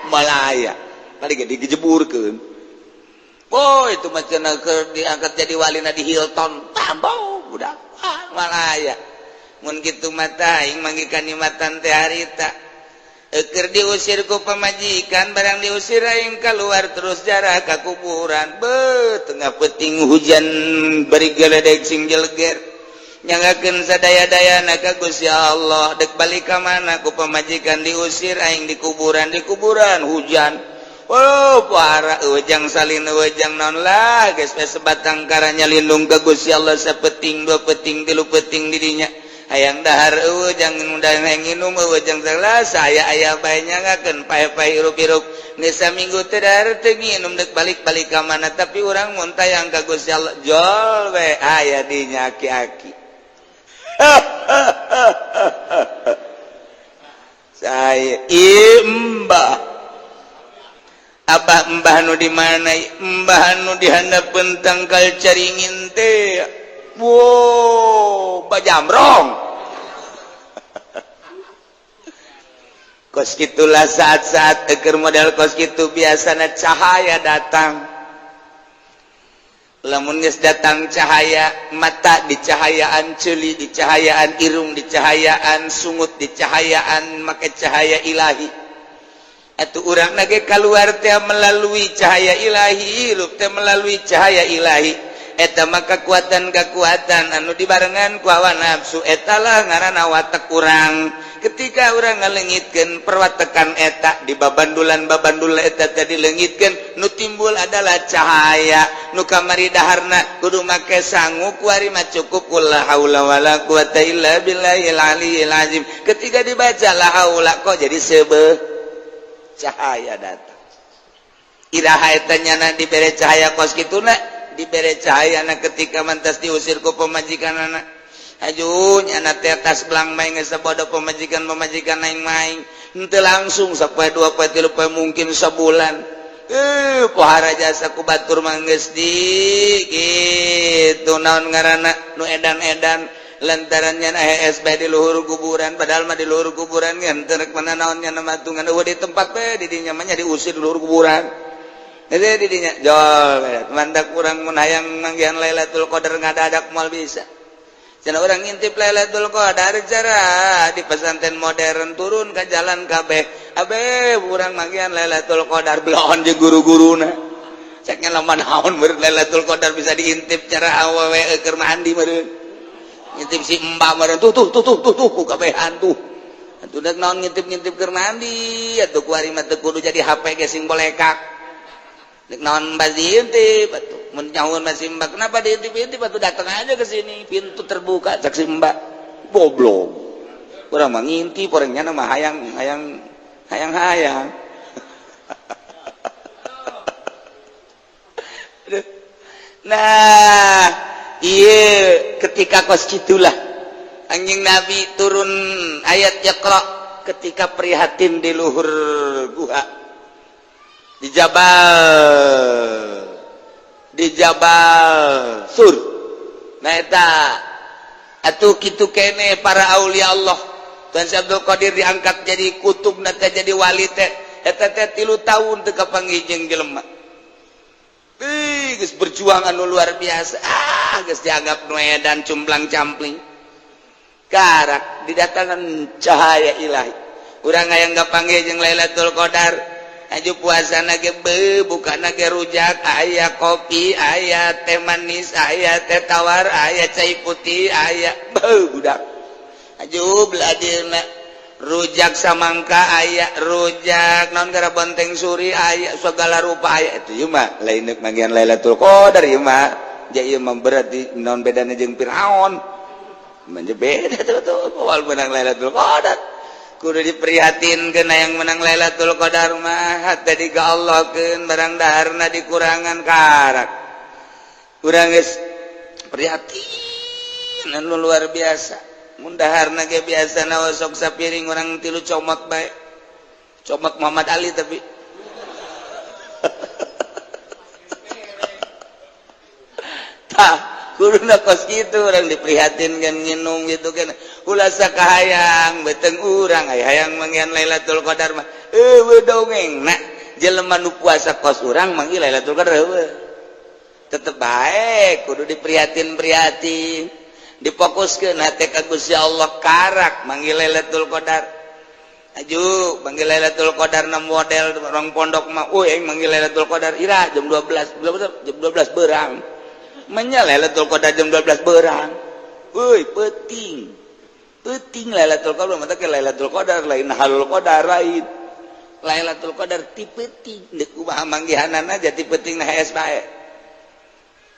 Malah aya tadi ge digejeburkeun. Oh, itu mah cenah keur diangkat jadi walina di Hilton tambah budak. Malah aya mun kitu mah aing manggih kanikmatan teh harita. Eker diusir ku pamajikan, barang diusir aing keluar terus jarah ka kuburan. Be, tengah peting hujan bari geledek sing jeleger, nyangakeun sadaya-daya ka Gusti Allah. Dek balik ka mana ku pamajikan diusir, aing di kuburan, di kuburan hujan. Oh, para wejang salin, wejang naon lah geus we sebatang karanya lindung ka Gusti Allah. Sapeting, dua peting, tilu peting didinya hayang dahar eueuh, jangan udah nginum eueuh, jang salah saya aya bae nyangakeun pae-pae hirup-hirup. Geus saminggu teu dahar, teu nginum, dek balik-balik ka mana? Tapi urang mun tayang ka Gusti Allah, jol we aya dinya aki-aki. Saya imbah Abah, Mbah nu di mana? Mbah nu di handapeun tangkal caringin teh. Wow, bajamrong. Kos itulah saat-saat eker model kos gitu biasanya cahaya datang. Lamun geus datang cahaya, mata dicahayaan, ceuli dicahayaan, irung dicahayaan, sungut dicahayaan, make cahaya ilahi. Atau urang nage keluar teh melalui cahaya ilahi, hirup teh melalui cahaya ilahi. Eta mah kekuatan-kekuatan anu dibarengan ku hawa nafsu. Etalah ngaranna watek urang. Ketika urang ngalengitkeun perwatekan eta di babandulan babandulan eta tadi leungitkeun, nu timbul adalah cahaya. Nu kamari daharna kudu make sangu, kuari mah cukup la haula wala quwata illa billahil aliyil azim. Ketika dibaca la haula, kok jadi seubeuh cahaya datang. Iraha eta nyana dibere cahaya kos kituna? Dibere cahaya na ketika mantas diusir ku pamajikan anak. Ajuh nyana teh tas belang main geus sabodo pamajikan pamajikan aing main henteu langsung sapoe, dua poe, tilu poe, mungkin sabulan. Pohara jasa ku batur mah geus di kitu naon ngaranna nu edan-edan lantaran nya ASB di luhur kuburan. Padahal mah di luhur kuburan henteu rek mana naon nya matungan eueuh di tempat bae di dinya mah nya diusir di luhur kuburan. Jadi di dinya jol mandak urang mun hayang manggihan Lailatul Qadar ngadadak moal bisa. Cenah urang ngintip Lailatul Qadar cara di pesantren modern, turun ke jalan kabeh abe urang manggihan Lailatul Qadar, belon jeung guru-guruna. Ceknya lamun naon meureun Lailatul Qadar bisa diintip cara awewe keur mandi meureun, ngintip si mbak meureun. Tuh tuh tuh tuh tuh tuh ku kabehan tuh. Atuh dek naon ngintip-ngintip keur mandi atuh? Kuari mah teu kudu jadi HP ge sing bolekak. Dek naon mbak diintip atuh? Mun nyahuan masih mbak, kenapa diintip-intip atuh? Datang aja ke sini, pintu terbuka, cek si mbak. Goblok, urang mah ngintip orangnya mah hayang hayang hayang hayang. Nah, iya, ketika kos gitulah anjing Nabi turun ayat Iqra ketika prihatin di luhur guha di jabal Sur. Nah, eta atuh kitu kene para aulia Allah. Tuan Syekh Abdul Qadir diangkat jadi kutub teh, jadi wali teh, eta teh 3 tahun teu kapanggih jeung jelema. Ih, geus berjuang anu luar biasa. Ah, geus dianggap nu edan, cumplang campling. Karak didatangkan cahaya ilahi. Urang hayang kapanggih jeung Lailatul Qadar. Aju puasa na ge beuh, bukana ge rujak, aya kopi, aya teh manis, aya teh tawar, aya cai putih, aya beuh budak. Aju beladirna rujak samangka aya, rujak naon gara bonteng suri aya, segala rupa aya. Itu ieu mah lain deuk manggihan Lailatul Qadar ieu mah. Ja ieu mah berarti naon bedana jeung Firaun? Manja beda tuh tuh awal menang Lailatul Qadar. Kudu diprihatinkeun yang menang Lailatul Qadar mah, hate di Allah keun, barang daharna dikurangan karak. Urang geus prihatin anu luar biasa. Mun daharna ge biasana sok sapiring, urang tilu comot bae. Comot Muhammad Ali tapi tah kuduna kos kitu urang diprihatinkeun nginum gitu kan. Ulah sakahayang beteng urang aya hayang manggihan Lailatul Qadar mah eueuh dongeng na jelema nu puasa kos urang manggih Lailatul Qadar eueuh. Tetep bae kudu diprihatin-prihatin, difokuskeun hate ka Gusti Allah karak manggih Lailatul Qadar. Aju manggih Lailatul Qadar na model orang pondok mah euy aing manggih Lailatul Qadar ira jam 12, jam 12 berang. Menya Lailatul Qadar jam 12 berang. Euy peuting. Peuting Lailatul Qadar mah teh Lailatul Qadar lain halul qadar lain. Lailatul Qadar ti peuting deuk kumaha manggihanana aja ti peuting na hees bae.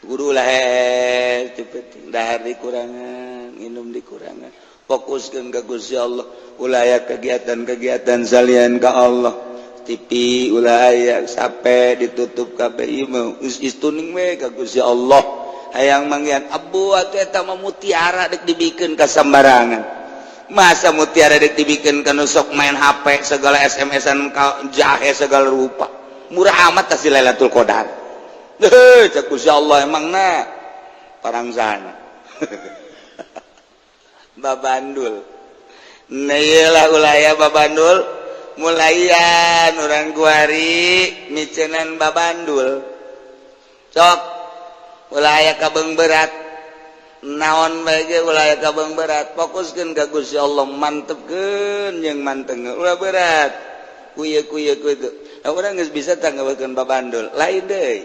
Kudu lah hees ti peuting, dahar dikurangan, minum dikurangan. Fokuskeun ka Gusti Allah, ulah aya kegiatan-kegiatan salian ka Allah. TV ulah aya, sampai ditutup kabeh ieu mah geus istuning we ka Gusti Allah. Hayang manggihan abu atuh eta mah mutiara dek dibikeun ka sambarangan. Masa mutiara dek dibikeun ka nu sok main HP segala SMS-an ka jahe segala rupa. Murah amat tah si Lailatul Qadar. Heuh cek Gusti Allah emangna parangsana. Babandul. Nah ieu lah ulah aya babandul mulayan urang kuari micenan babandul. Sok ulah aya kabeung berat. Naon bae ge ulah aya kabeung berat, fokuskeun ka Gusti Allah, mantepkeun jeung manteng ulah berat. Kuye kuye kuye. Nah, urang geus bisa tanggawekeun babandul. Lain deui.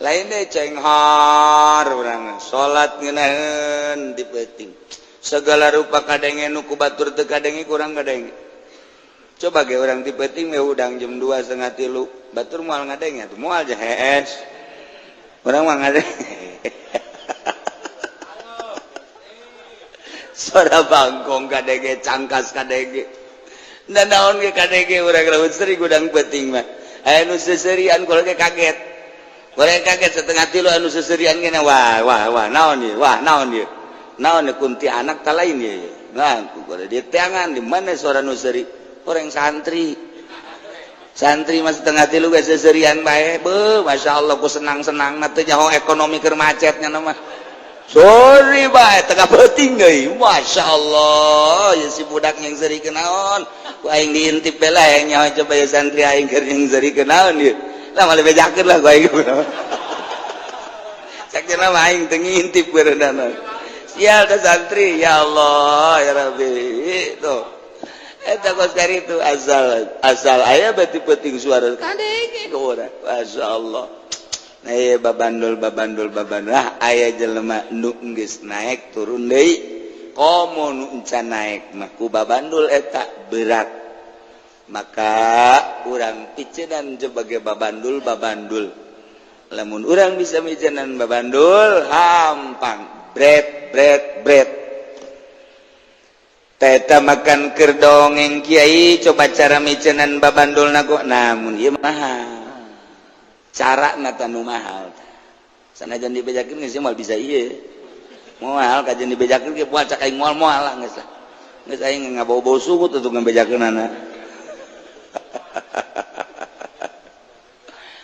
Lain deui cenghar urang salat ngeunaheun di peuting. Segala rupa kadenge nu ku batur teu kadenge kurang kadenge. Coba ge urang di peuting we hudang jam 2 setengah tilu, batur moal ngadenge atuh moal je hees. Urang mah ngadenge. Suara bangkong kadenge, cangkas kadenge. Da naon ge kadenge urang raut seri gudang peuting mah. Aya nu seserian kula ge kaget. Urang kaget setengah tilu anu seserian ge wah wah wah naon ieu? Wah naon ieu? Naon kunti anak tak lain ya. Nah, di tiangan di mana suara nu seuri? Orang santri. Santri mah setengah tilu ge seserian bae. Beuh, Masya Allah ku senang-senang na teu nyaho ekonomi keur macetnya mah. Sorry bae tengah peuting deui. Masya Allah, ya si budak yang seuri kenaon. Ku aing diintip bae lah yang nyaho coba ya santri aing keur yang seuri kenaon ieu. Lah malah bejakeun lah ku aing. Cak cenah mah aing teu ngintip beuneunan. Sial ke santri, ya Allah, ya Rabbi. Itu. Eta kos itu asal asal aya berarti penting suara kadenge ke urang. Masya Allah. Nah, ieu babandul babandul babandul. Ah, aya jelema nu geus naik turun deui. Komo nu encan naik mah ku babandul eta berat. Maka urang picenan sebagai babandul babandul. Lamun urang bisa micenan babandul, hampang bret bret bret. Teta makan keur dongeng kiai coba cara micenan babandul nago, namun ieu mahal. Cara na nu mahal. Sanajan dibejakeun geus moal bisa ieu. Moal kajian dibejakeun ge moal cak aing moal moal lah geus lah. Geus aing ngabau-bau sungut atuh ngabejakeunana.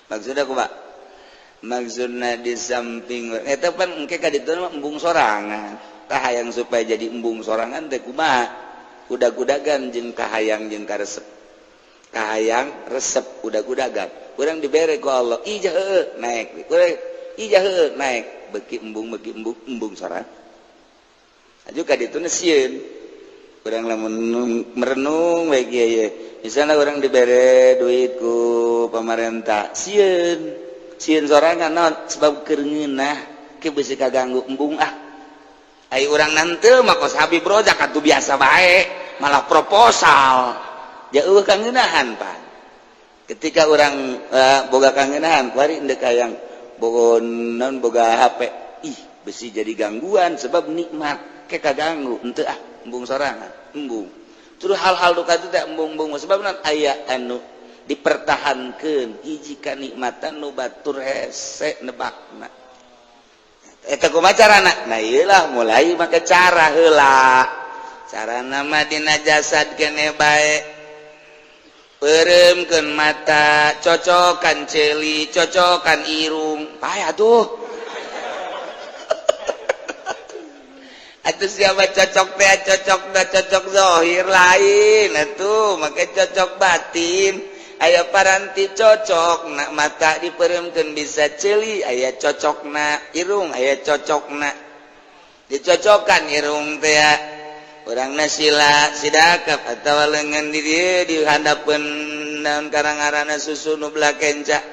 Maksudna kumaha? Maksudna di samping eta pan engke ka ditu mah embung sorangan. Tah hayang supaya jadi embung sorangan teh kumaha? Kuda-kudagan jeung kahayang jeung karesep. Kahayang resep kuda-kudagan. Urang dibere ku Allah, ijah heueuh naik. Urang ijah heueuh naik, beuki embung embung sorangan. Aju ka ditu sieun. Urang lamun merenung bae kieu misalnya orang dibere duit ku pamarentah sieun sieun sorangan naon sebab keur ngeunah ke beusi kaganggu embung ah. Ai urang nanti mah kos Habib Rozak atuh biasa bae malah proposal jauh kangeunahan pan. Ketika orang boga kangeunahan kuari endek hayang boga naon boga HP ih besi jadi gangguan sebab nikmat ke kaganggu henteu ah embung sorangan embung. Terus hal-hal duka itu teh embung-embung sebab naon aya anu dipertahankeun hiji kanikmatan nu batur hese nebakna. Eta kumaha carana? Nah ieulah mulai make cara heula. Carana mah dina jasad kene bae. Peureumkeun mata, cocokan ceuli, cocokan irung. Pae atuh. Atuh siapa cocok teh cocok da cocok zahir lain atuh make cocok batin. Aya paranti cocok na mata dipeuremkeun bisa ceuli, aya cocokna irung, aya cocokna. Dicocokan irung teh urangna sila sidakap atawa leungeun di dieu di handapeun naon karang-arana susu nu belah kenca.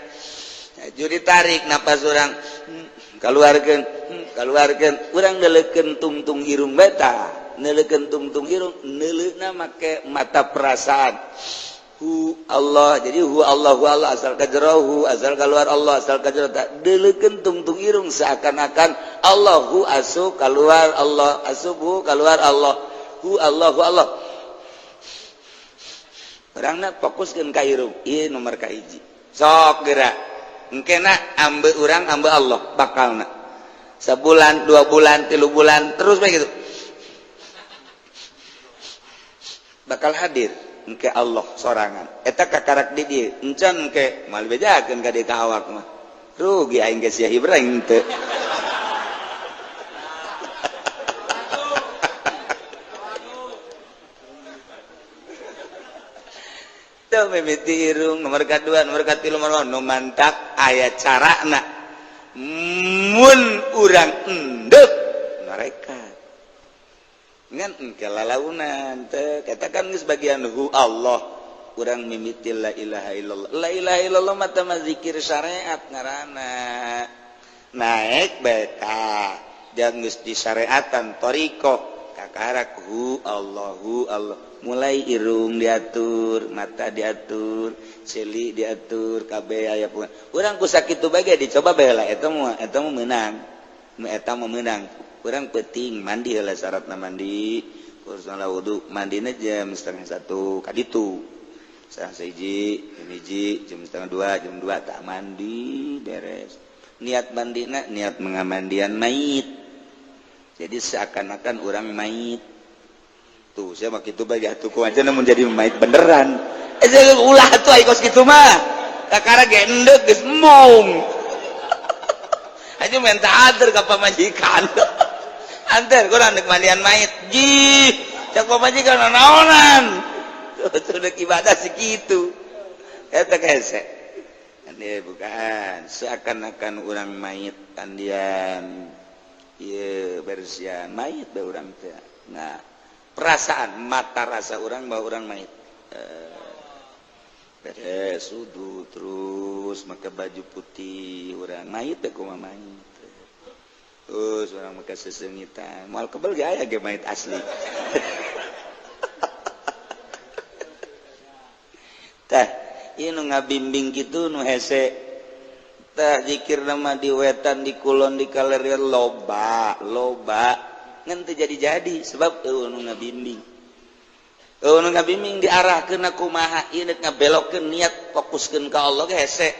Laju ditarik napas urang kaluarkeun kaluarkeun urang neuleukeun tungtung irung beta neuleukeun tungtung irung neuleuna make mata perasaan hu Allah jadi hu Allah hu Allah asal ka jero hu asal keluar Allah asal ka jero tak neulekeun tungtung irung seakan-akan Allah hu asup keluar Allah asup hu keluar Allah hu Allah hu Allah urangna fokuskeun ka irung ieu nomor ka hiji sok geura engkena ambe urang ambe Allah bakalna sebulan 2 bulan 3 bulan terus begitu bakal hadir engke Allah sorangan eta kakarak di dieu encan engke moal bejakeun ka dieu ka awak mah rugi aing ge sia Ibrahim teu. Teu mimiti irung nomor kadua nomor katilu nomor nu mantak aya carana mun urang endek mereka ngan engke lalaunan teh katakan geus bagian hu Allah urang mimiti la ilaha illallah la ilaha illallah mah teh zikir syariat ngaranna naek bae tah jeung geus disyariatan thariqah kakarak hu Allah hu Allah mulai irung diatur mata diatur ceuli diatur kabeh aya pun urang ku sakitu bae ge dicoba bae lah eta mah meunang eta mah meunang urang penting mandi heula syaratna mandi kurang wudu mandina jam 12:30 ka ditu 12:30 jam 1 jam 1:30 jam 2 tak mandi beres niat mandina niat mengamandian mayit jadi seakan-akan urang mayit tuh saya mah kitu bae atuh ku aja mun jadi mayit beneran ulah atuh ai kos kitu mah kakara ge endek geus embung aja minta anter ka pamajikan anter kurang dek mandian mayit jih cak pamajikan naonan tuh dek ibadah segitu eta hese dia bukan seakan-akan urang mayit andian ieu bersihan mayit bae urang teh nah perasaan mata rasa urang bahwa urang mayit beres wudu terus make baju putih urang mayit teh kumaha mayit terus urang make sesengitan moal kebel ge aya ge mayit asli tah ieu nu ngabimbing kitu nu hese tah zikir mah di wetan di kulon di kaler loba loba ngan teu jadi-jadi sebab eueuh nu ngabimbing eueuh nu ngabimbing diarahkeun kumaha ieu deuk ngabelokkeun niat fokuskeun ka Allah ge hese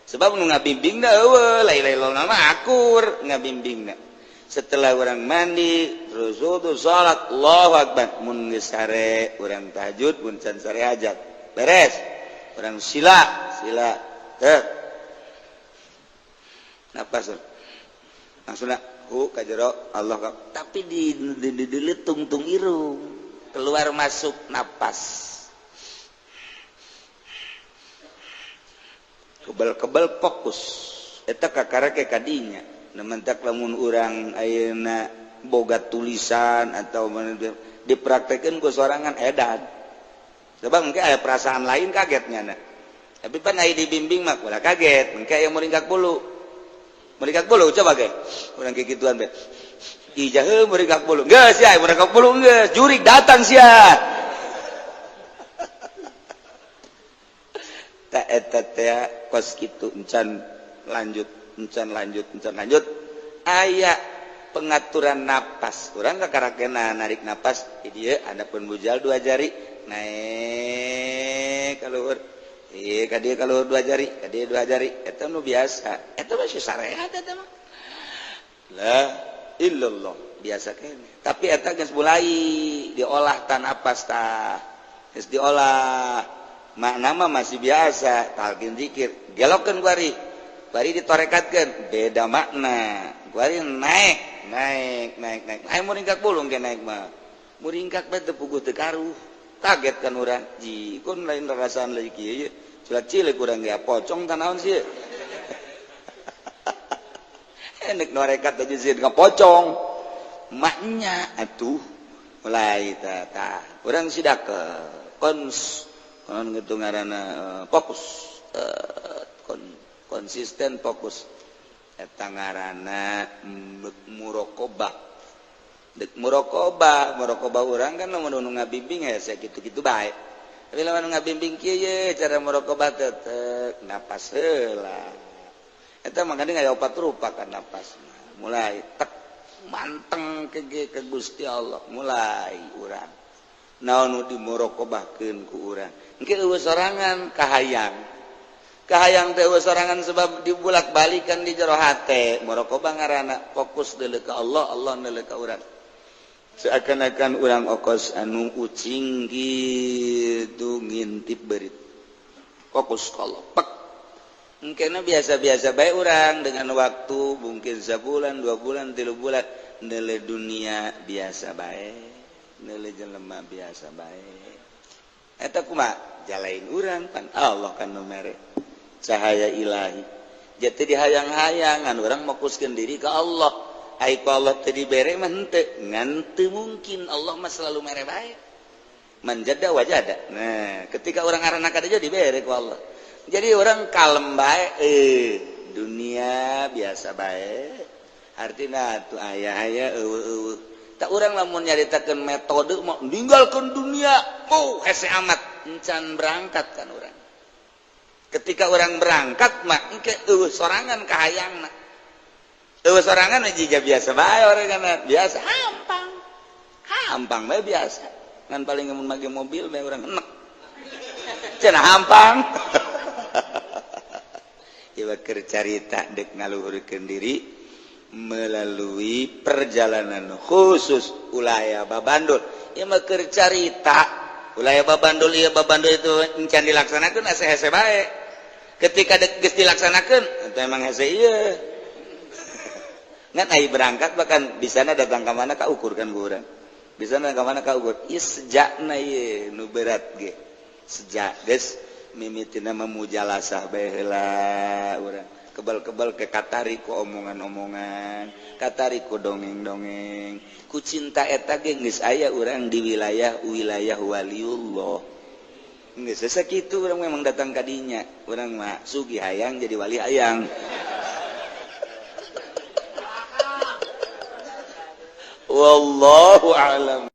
sebab nu ngabimbing da eueuh la ilaha illallah mah akur ngabimbingna setelah urang mandi terus wudu salat Allahu akbar mun geus sare urang tahajud mun can sare hajat beres urang sila sila teu napas langsung hu ka jero Allah tapi di tungtung irung keluar masuk napas kebal-kebal fokus eta kakara ke kadinya nu mentak lamun urang ayeuna boga tulisan atau Dipraktekeun ku sorangan edan. Sebab mungkin ada perasaan lain kagetnya nah. Tapi pan aya dibimbing mah ulah kaget. Mungkin aya muringkak bulu. Muringkak bulu coba ge. Urang kikituan be. Ijah heuh muringkak bulu. Geus sia muringkak bulu geus, jurig datang sia. Ta eta teh kos kitu encan lanjut, encan lanjut, encan lanjut. Aya pengaturan napas. Urang kakarakena narik napas di dieu adapun bujal dua jari naik ka luhur. Iya, ka dieu ka luhur dua jari, ka dieu dua jari. Eta nu biasa. Eta mah syariat eta mah. La illallah, biasa kene. Tapi eta geus mulai diolah tan napas tah. Geus diolah. Makna mah masih biasa, talqin zikir. Gelokeun kuari. Kuari ditorekatkeun, beda makna. Kuari naik, naik, naik, naik. Ayo muringkak bulung ke naik mah. Muringkak bae teu puguh teu karuh. Kaget kan urang. Ji, kun lain rasaan lagi kieu ye. Culak cilik urang ge pocong tanaon sih. Enek norekat aja sih pocong. Maknya atuh mulai tah tah. Urang sidak ke kons kon gitu ngaranna fokus konsisten fokus eta ngaranna muraqabah. Dek muraqabah, muraqabah urang kan lamun nu ngabimbing hese kitu-kitu bae. Tapi lamun ngabimbing kieu ye cara muraqabah teh napas heula. Eta makanya aya opat rupa kan napas. Mulai tek manteng ke ke Gusti Allah mulai urang. Naon nu dimuraqabahkeun ku urang. Engke eueuh sorangan kahayang. Kahayang teh eueuh sorangan sebab dibulak-balikan di jero hate. Muraqabah ngaranna fokus deuleu ka Allah, Allah deuleu ka urang. Seakan-akan urang okos anu ucing gitu ngintip berit. Fokus ka Allah. Pek. Engkena biasa-biasa bae urang dengan waktu mungkin sebulan, 2 bulan, 3 bulan nele dunia biasa bae, nele jelema biasa bae. Eta kumaha? Jalain urang pan Allah kan nu mere cahaya ilahi. Jadi dihayang-hayangan urang fokuskeun diri ka Allah. Ai ku Allah teu dibere mah henteu, ngan teu mungkin Allah mah selalu mere bae. Manjada wajada. Nah, ketika urang arana ka dieu dibere ku Allah. Jadi orang kalem bae, dunia biasa bae. Artinya tuh ayah-ayah eueuh. Tak urang lamun nyaritakeun metode mau ninggalkeun dunia, oh hese amat encan berangkat kan urang. Ketika orang berangkat mah engke eueuh sorangan kahayangna. Eueuh sorangan jiga biasa bae orang kan biasa hampang. Hampang bae biasa. Ngan paling mun make mobil bae urang enek. Cenah hampang. Ieu keur carita dek ngaluhurkeun diri melalui perjalanan khusus ulaya babandul. Ieu mah keur carita ulaya babandul, ieu babandul itu encan dilaksanakeun hese-hese bae. Ketika geus dilaksanakeun eta emang hese ieu. Ngan ai berangkat bahkan bisana datang ka mana ka ukur kan ku urang. Bisana ka mana ka ukur. Ieu sejakna ieu nu berat ge. Sejak geus mimitina memujalasah bae heula urang. Kebal-kebal ke katari ku omongan-omongan, katari ku dongeng-dongeng. Ku cinta eta ge geus aya urang di wilayah-wilayah waliullah. Geus sakitu urang memang datang ka dinya. Urang mah sugih hayang jadi wali hayang. Wallahu a'lam.